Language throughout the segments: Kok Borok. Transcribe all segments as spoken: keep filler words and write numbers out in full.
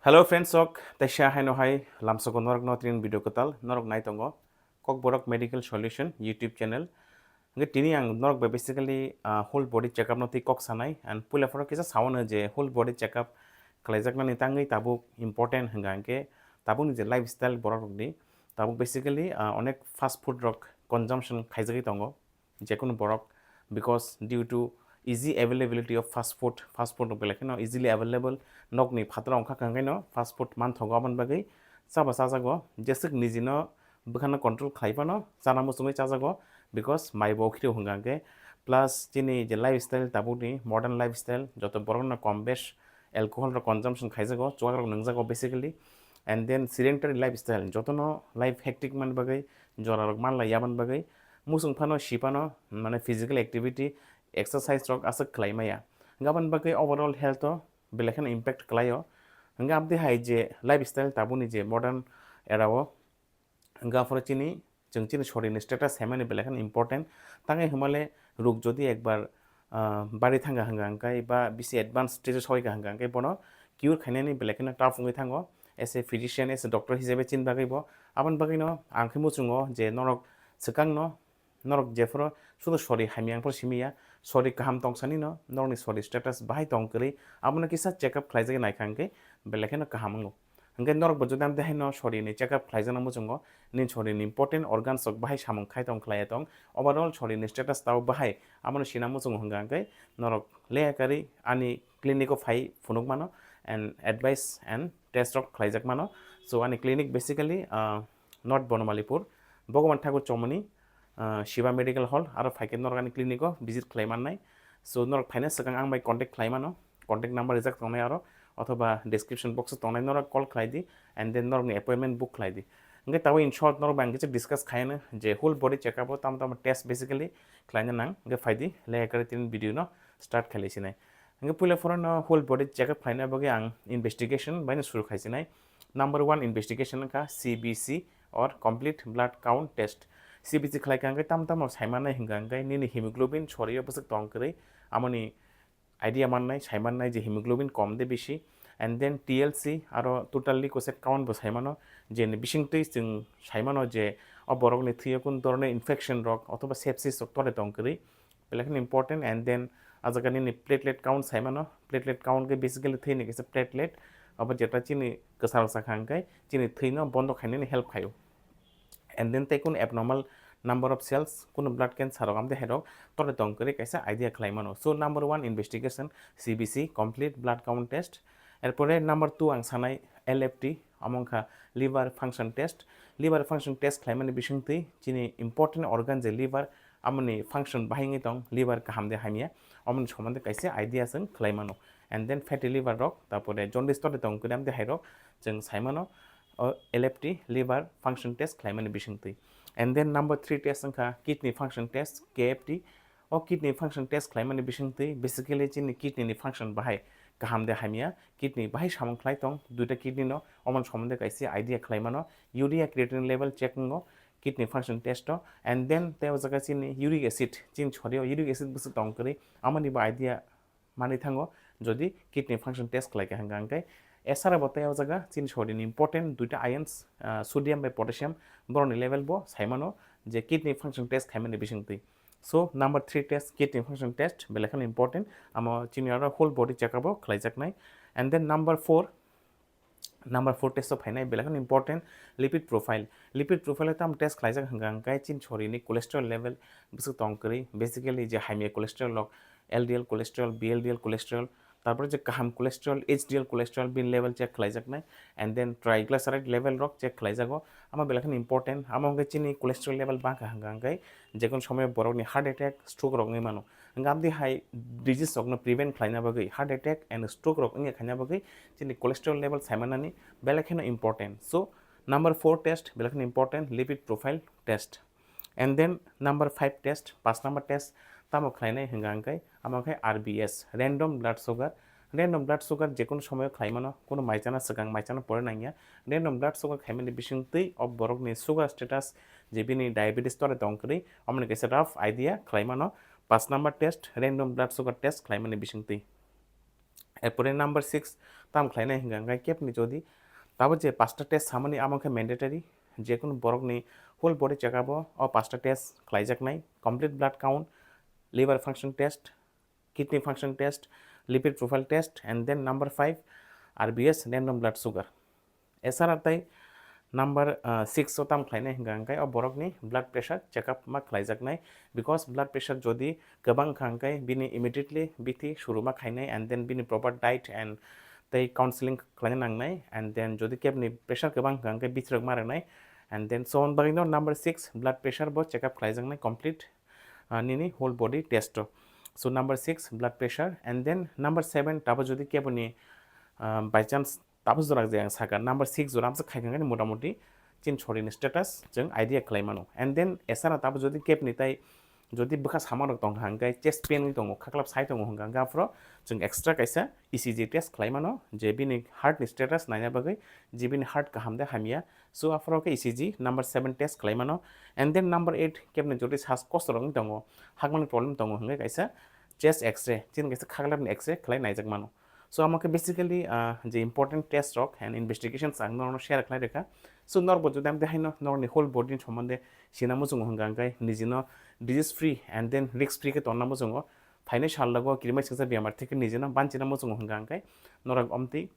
Hello friends, sok teisa haino hai lamsoko norok no trin video kwtal norok nai tongo Kokborok Medical Solution YouTube channel. Hingke tini ang norok bai basically, ah, whole body checkup no twi kok sanai, and puila phoro kisa saono je whole body checkup khlaijaknani tangwi tabuk important hwnga hingke tabukni je lifestyle borok rokni tabuk basically, ah, onek fast food rok consumption khaijagwi tongo. Jekunu borok, because due to easy availability of fast food, fast food rok belai kheno easily available, nokni phataro wngkha hwnkhe no fast food manthogo, aboni bagwi chaba chajago, jeswk nijino bwkhano control khlai phano chana muchungwi chajago, because mai bo khirok hwnkha hwnkhe, plus chini je lifestyle tabukni modern lifestyle, joto borokno kom bes alcohol rok consumption khaijago, chuak rok nungjago basically, and then sedentary lifestyle, jotono life hectic mani bagwi jora rok manlai aboni bagwi muchung phano si phano mane physical activity, exercise rok aswk khlai maya, aboni bagwi overall health o belai kheno impact khlaio. Hingke abdi hai je lifestyle tabukni je modern era o, hingke aphoro chini, chwng chini sorini status saimani belai kheno important. Tangwi hwnmale ruk jodi ekbar, ah, bari thangkha hwnka hwnkhe ba bisi advance stage o soika hwnka hwnkhe bono cure khainani belai kheno tough wngwi thango. As a physician, as a doctor hisabe chini bagwi bo, aboni bagwino ang khe muchungo je norok swkangno, norok jephuru sudu sori hamya wngphuru simi ya, sori kaham tongsanino norokni sori status bahai tong kwrwi, abono kisa check up khlaijagwi naikha hwnkhe belai kheno kaham wngo. Hingke norok bo jodi amtwi haino sorini check up khlaijakna muchungo, nini sorini important organs rok bahai samung khai tong khlaiya tong, overall sorini status tao bahai, abono sina muchungo hwnka hwnkhe norok leya karwi ani clinic o phai phunuk mano and advice and test rok khlaijak mano. So ani clinic basically, ah, North Bonomalipur, Bhagavan Thakur Chomoni, ah, Shiva Medical Hall, aro phaikhe norok ani clinic o visit khlai mannai. So norok phaina swkang ang bai contact khlai mano, contact number rijak tongnai aro, othoba description box o tongnai, norok call khlai di, and then norokni appointment book khlai di. Hingke tabuk in short norok bai ang kisa discuss khaiyano je whole body checkup o tamo tamo test basically khlaina nang, hingke phai di, leya kwrwi tini video no start khlai sinai. Hingke puila phoro no whole body checkup khlaina bagwi ang investigation bai no suru khai sinai. Number one investigation wngkha C B C or complete blood count test. C B C khlai kha hingke tamo tamo sai mannai hwnka hwnkhe nini hemoglobin sorio bwswk tong kwrwi, amoni idea mannai, sai mannai je hemoglobin kom de bisi, and then T L C aro total leukocyte count bo sai mano, je ni bisingtwi chwng sai mano je o borokni thwio kun dhoroner infection rok othoba sepsis rok tore tong kwrwi, belai kheno important. And then a jaga nini platelet count sai mano, platelet count khe basically thwini kisa platelet, abo jeta chini kwcharo sakha hwnkhe chini thwino bondo khainani help khaio. And then tei kunu abnormal number of cells, kunu blood cancer rok amtwi hairok tore tong kwrwi kaisa idea khlai mano. So number one investigation C B C, complete blood count test. Erpore number two ang sanai L F T, omo wngkha liver function test. Liver function test khlaimani bisingtwi chini important organ je liver, amoni function bahai wngwi tong, liver kaham de hamya, omoni somonde kaisa idea chwng khlai mano. And then fatty liver rok, tarpore jaundice tore tong kwrwi amtwi hairok chwng sai mano, o L F T liver function test khlaimani bisingtwi. And then number three test wngkha kidney function test, K F T. O kidney function test khlaimani bisingtwi basically chini kidney ni function bahai kaham de hamya, kidney bahai samung khlai tong, duita kidney no, omoni somonde kaisa idea khlai mano. Urea creatinine level check wngo kidney function test o, and then tei o jaga chini uric acid, chini sorio uric acid bwswk tong kwrwi, amoni bo idea manwi thango jodi kidney function test khlai kha hwnka hwnkhe. Esara bo tei o jaga chini sorini important duita ions, ah, sodium bai potassium, borokni level bo sai mano je kidney function test khaimani bisingtwi. So number three test, kidney function test, belai kheno important, amo chini aro whole body checkup o khlaijaknai. And then number four, number four test o phainai belai kheno important, lipid profile. Lipid profile o tamo test khlaijak hwnka hwnkhe chini sorini cholesterol level bwswk tong kwrwi, basically je hamya cholesterol rok, L D L cholesterol, V L D L cholesterol, tarpore je kaham cholesterol, H D L cholesterol bini level check khlaijaknai, and then triglyceride level rok check khlaijago, amo belai kheno important. Amo hwnkhe chini cholesterol level bangkha hwnka hwnkhe jekunu somoyo borokni heart attack, stroke rok wngwi mano. Hwnkhe amtwi hai disease rokno prevent khlaina bagwi, heart attack and stroke rok wngya khaina bagwi chini cholesterol level saimanani belai kheno important. So number four test belai kheno important, lipid profile test. And then number five test, paanch number test, tamo khlainai hwnka hwnkhe, amo khe R B S, random blood sugar. Random blood sugar jekunu somoyo khlaimano, kunu maichana swkang, maichana pore nangya. Random blood sugar khaimani bisingtwi o borokni sugar status, je bini diabetes tore tong kwrwi, omoni kaisa rough idea khlaimano. Paanch number test, random blood sugar test khlaimani bisingtwi. Erpore number six tam khlainai hwnka hwnkhe kebni jodi tabo je pasta test samani amo khe mandatory, jekunu borokni whole body check up o o pasta test khlaijaknai, complete blood count, liver function test, kidney function test, lipid profile test, and then number five R B S, random blood sugar. Esara tai number six o tam khlainai hwnka hwnkhe o borokni blood pressure check up ma khlaijaknai, because blood pressure jodi kwbang wngkha hwnkhe bini immediately bithi shuru ma khainai and then bini proper diet and tei counseling khlaina nangnai, and then jodi kebni pressure kwbang wngkha hwnkhe bithi rok ma rwnai, and then so on bagwi no number six blood pressure bo check up khlaijaknai complete nini whole body test o. So number six blood pressure, and then number seven tabo jodi keboni by chance tabo jora je ang saka number six jora amsa khai kangani motamoti chin chori ni status jeng idea khlai mano, and then esara tabo jodi kebni tai jodi bwkha sama rok tong hang kai chest pain ni tongo khaklap sai tongo hang kai aphro jeng extra kaisa E C G test khlai mano je bini heart ni status naina bagwi je bini heart kaham de hamya, so aphro ke E C G number seven test khlai mano, and then number eight kebni jodi sas kosto rok tongo hakmani problem tongo hang kai kaisa chest X-ray, chini kaisa khaklap ni X-ray khlai naijak mano. So amo khe basically je important test rok and investigations ang norokno share khlai rwkha. So norok bo jodi amtwi haino norokni whole body ni sombonde sina muchungo hwnka hwnkhe nijino disease free and then risk free khe tonna muchungo, phainai sal logo kirimai singsa biyamar theke nijino banchina muchungo hwnka hwnkhe norok omtwi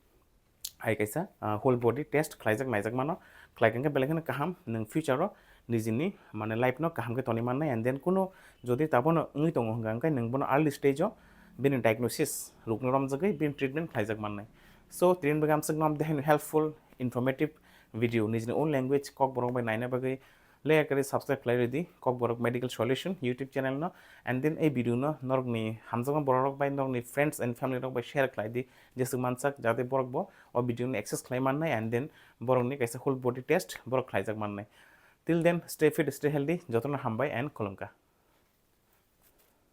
hai kaisa whole body test khlaijak naijak mano, khlai khe belai kheno kaham nwng future o nijini mane life no kaham khe toni mannai, and then kuno jodi tabono wngwi tongo hwnka hwnkhe nwng bono early stage o bini diagnosis rukno romjagwi bini treatment khlaijak mannai. So tini bagwi amswk nom dehai helpful informative video nijini own language Kokborok bai naina bagwi Leya kari subscribe khlai ridi Kokborok Medical Solution YouTube channel no, and then ei video no norokni hamjakma borok rok bai norokni friends and family rok bai share khlai di jeswk mansak jate borok bo o video no access khlai mannai and then borokni kaisa whole body test borok khlaijak mannai. Till then stay fit, stay healthy, jotono hambai and khulumkha.